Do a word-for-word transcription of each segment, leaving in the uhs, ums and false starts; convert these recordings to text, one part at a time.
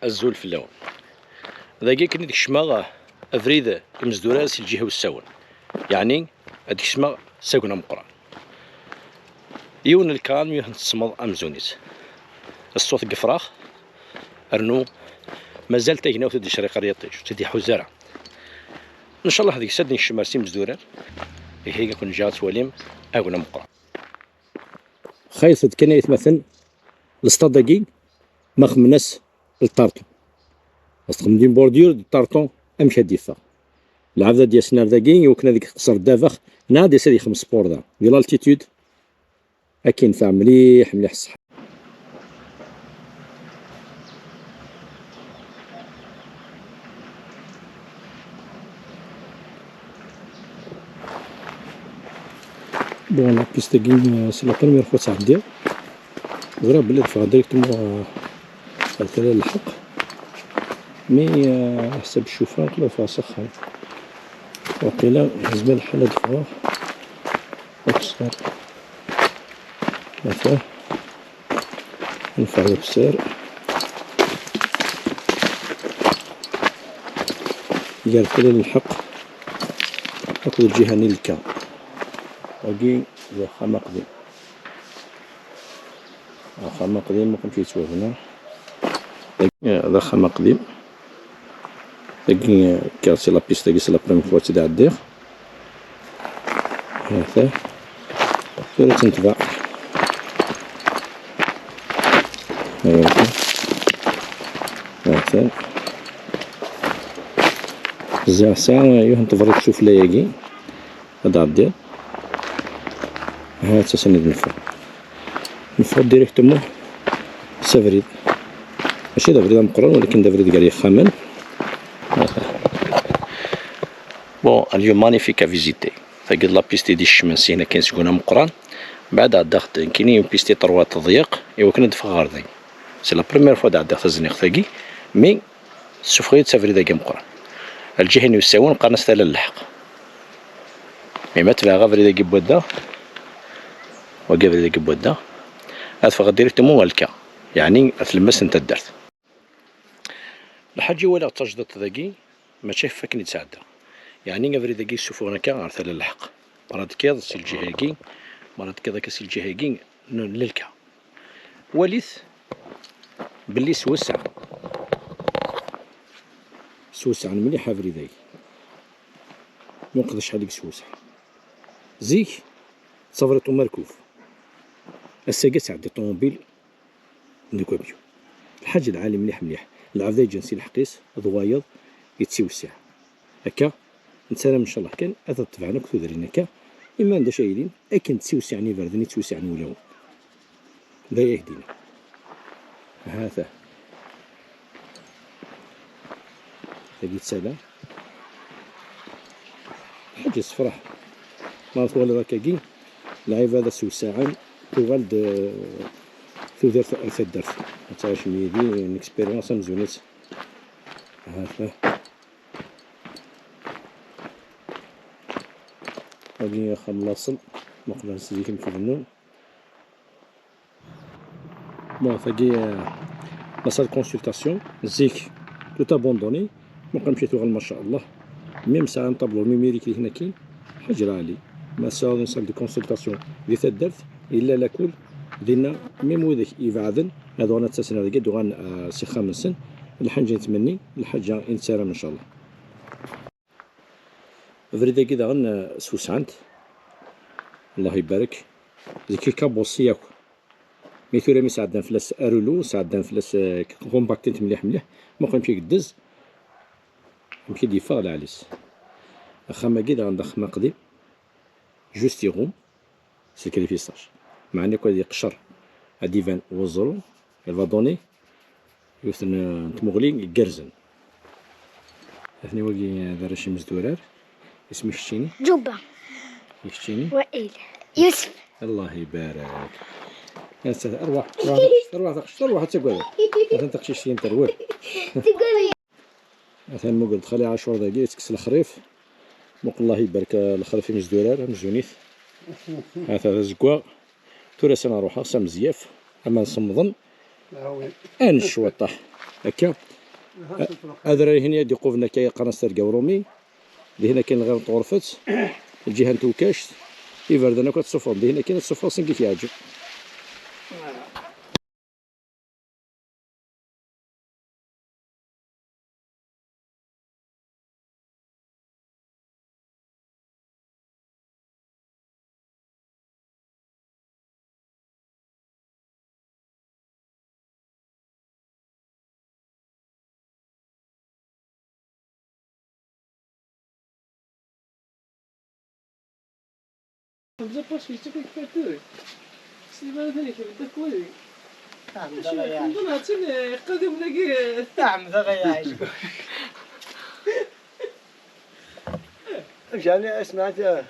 Azul fell-awen. Dagi akken i d-kecmeɣ abrid imezdurar si lǧiha usawen, yeɛni ad d-kecmeɣ s agna meqqran. Yiwen n lkran mi ad tesmeḍ amzun-is, ṣṣut n yefrax, rnu mazal tagnawt ur d-icriq ara yiṭij, ur tt-id-iḥuz ara. Ncallah deg-s ad d-nekcem ar s imezdurar. Ihi ad ken-ǧǧeɣ ad twalim agna meqqran. Xayet-d kan ay atmaten, lesṭad-agi ma xemmen-as lṭarṭu. Ad txemmem din bordure d ṭarṭu, amek ad d-iffeɣ? Lɛebd ad d-yasen ar dagi, iwakken ad iqeṣṣer ddabex, neɣ ad d-yas ad yexdem sport da. Di l'altitude, ad k-yenfeɛ mliḥ, mliḥ ṣṣeḥḥa. Bon, la piste-agi, euh, c'est la première fois ttɛeddiɣ. Ẓriɣ belli ad ffɣeɣ directement, euh, ar tala n lḥeq. Mais, euh, ḥsab ccufa, waqila ad ffɣeɣ s axxam. Waqila yezmer lḥal ad ffɣeɣ akteṛ. Ata. Neffeɣ d akessar. Gar tala n lḥeq akked lǧiha-nni n lka. Wagi d axxam aqdim. Axxam aqdim, amek yettwabna. Dagi, eh, d axxam aqdim. Dagi, eh, kkiɣ si la piste-agi, c'est la première fois ttɛeddiɣ. Hata. Tura ttnetbaɛ. Hata. Hata. Ziɣ sɛiɣ yiwet n tebriṭ sufella-agi. Ad ɛeddiɣ. Ha, d tasen ad neffeɣ. Neffeɣ directement s abrid. Mačči d abrid ameqqran, walakin d abrid gar yexxamen. Bon, un lieu magnifique à visiter. Tagi d la piste i d-ikecmen syin akken seg-un ameqqran. Mbeɛd ɛeddaɣ-d nekkini une piste i trois teḍyeq, iwakken ad d-ffɣeɣ ɣer dagi. C'est la première fois d-ɛeddaɣ tazniɣt-agi, mais tessufeɣ-iyi-d s abrid-agi ameqqran. Lǧiha-nni usawen qqaren-as tala n lḥeq. Mi ma tebɛeɣ abrid-agi n wadda, wagi abrid-agi n wadda, ad ffɣeɣ directement ɣer lka, yeɛni ar tlemmast n taddart. Lḥaǧa i walaɣ d tajdiṭ dagi, mačči ɣef wakken i d-sɛeddaɣ. Yeɛni abrid-agi yessufɣen akka ɣer tala n lḥeq. Mara d-tekkiḍ si lǧiha-agi, mara d-tekkiḍ akka si lǧiha-agi n, n lka. Walit belli swesɛen. Swesɛen mliḥ abrid-agi. Muqel acḥal i yeswesɛen. Zik, d tabriṭ umerkub. Ass-agi ad tɛeddi ṭumubil deg wabyu. Lḥaǧa lɛali mliḥ mliḥ. Lɛebd yeǧǧan si lḥeq-is, d wayeḍ yettiwsiɛ. Akka, nettarem ncallah kan ad tebɛen akk tudrin akka, ima d acu ay yilin, akken ttewsiɛen iberdan i ttewsiɛen wulawen. D aya i k-d-yenna. Hata. Tagi d tala. Ḥaǧa yessefraḥ. Ma twaliḍ akkagi, lɛibad ad ttewsiɛen, tuɣal-d, eh, tudert ar taddart. Ad tɛicem yid-i une expérience amzun-itt. Hata. Wagi axxam n laṣel, meqqlen s zik amek bennun. Bon, tagi, euh, la salle de consultation, zik, tout abandonné, meqqel amek i tuɣal, ma sha Allah. Même sɛan tableau numérique di hnakin, ḥaǧa lɛali. Ma tesɛiḍ une salle de consultation di taddart, yella lakul, dinna, même widak ibeɛden, ad uɣalen ad ttasen ar dagi, ad uɣalen, euh, s ixxamen-nsen, lḥaǧa i nettmenni, lḥaǧa i nettarem, ncallah. Abrid-agi daɣen, eh, swesɛen-t. Allah ibarek. Zik lkabuṣi akk. Mi tura mi sɛeddan fell-as arulu, sɛeddan fell-as, eh, compacten-t mliḥ mliḥ. Muqel amek i yeddez. Amek i d-yeffeɣ lɛali-s. Axxam-agi daɣen d axxam aqdim. Juste iɣum. Sacrifice. Meɛna akk ad yeqcer, ad d-iban weẓru, il va donner yiwet n, n tmuɣli igerrzen. Atni wagi d arrac imezdurar. Isem-ik keččini? Ǧuba. I keččini? Wail. Yusef. Allah ibarek. Ass-a, arwaḥ, arwaḥ, arwaḥ taqcict, arwaḥ ad tagad. Atan taqcict-in terwel. Atan muqel-d Xali Ɛacur dagi, yettekkes lexrif. Muqel, Allah ibarek, lexrif imezdurar, amzun-it. Ata d azeggaɣ. Tura s-, ad ruḥeɣ s amezyaf, ama nsemḍen. Ad necwaṭaḥ. Akka. Adrar-ihin i d-iquben akka yeqqaren s terga urumi. Dihin akin lɣir n tɣurfet, lǧiha n tewkact, iberdan akk ad tsuffɣen. Dihin akin ad tsuffɣeḍ send i k-yeɛǧeb. Xemsa parce que c'est pas que tu. C'est pas que tu. D'accord. Xemsa ɣaya. Xemsa ɣaya. Xemsa ɣaya. Jani, اسمع انت.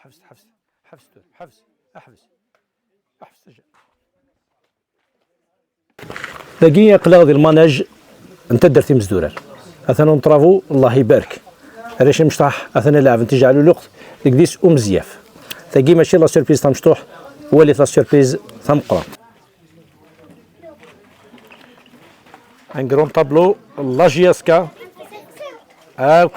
حفزت، حفزت، حفزت، حفز، احفز، احفز، اجل. Dagi aql-aɣ di lmanaj n taddart Imezdurar. Atan unṭrabu, Allah ibarek. Arrac imecṭaḥ atan a leɛben tijeɛluluqt deg dis umezyaf. Tagi mačči la surprise tamecṭuḥt, walit la surprise tameqqrant. Un grand tableau, la J S K. Akk.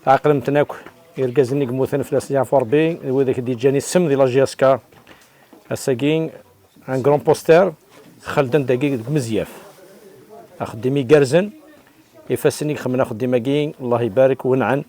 Tɛeqlem-ten akk. Irgazen i yemmuten fell-asen yeɛfu Rebbi, d widak i d-yeǧǧan isem di la J S K. Ass-agi, un grand poster, xelden dagi deg umezyaf. Axeddim igerrzen, ifassen i ixemmen axeddim-agi, Allah ibarek, wenɛen.